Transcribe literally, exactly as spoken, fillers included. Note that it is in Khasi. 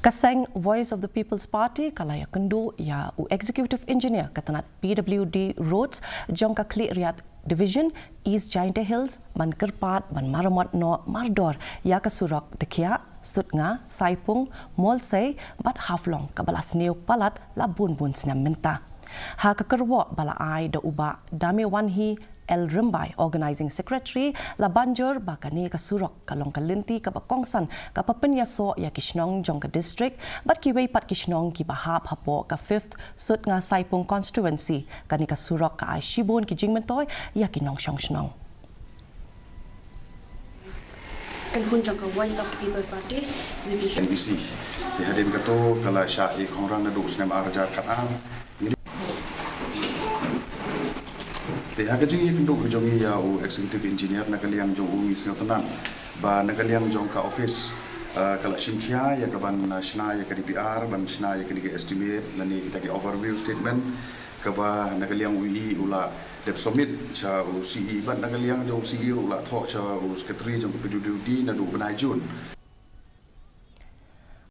Ka seng Voice of the People's Party ka la ïakynduh ïa u Executive Engineer ka tnat P W D Roads jong ka Khliehriat Division, East Jaintia Hills, ban kyrpad ban maramot noh mardor ïa ka surok Dkhiah, Sutnga, Saipung, Molsei bad Haflong kaba la sniew palat la bun bun snem mynta. Ha ka kyrwoh ba la ai da u Bah Damewanhi L Rymbai, Organising Secretary, la ban jur ba kane ka surok ka long ka lynti kaba kongsan kaba pynïasoh ïa ki shnong jong ka district bad kiwei pat ki shnong kiba hap hapoh ka Fifth Sutnga Saipung Constituency. Kane ka surok ka ai shibun ki jingmyntoi ïa ki nongshong shnong. Kynhun jong ka Voice of the People Party, V P P. N B C. Te hadien kato ka la shah ïa ka khongran naduh u snem ar hajar khatar. Te ha ka jingïakynduh jong ngi ïa u Executive Engineer, na ka liang jong u ngi sngewtynnat ba na ka liang jong ka office, eh, ka la shim khia ïa ka ban, eh, shna ïa ka D P R, ban shna ïa kane ka estimate lane kita ki overview statement, kaba na ka liang u E E u la dep submit sha u C E, bad na ka liang jong u C E ruh u la thoh sha u Secretary jong ka P W D naduh u bnai June.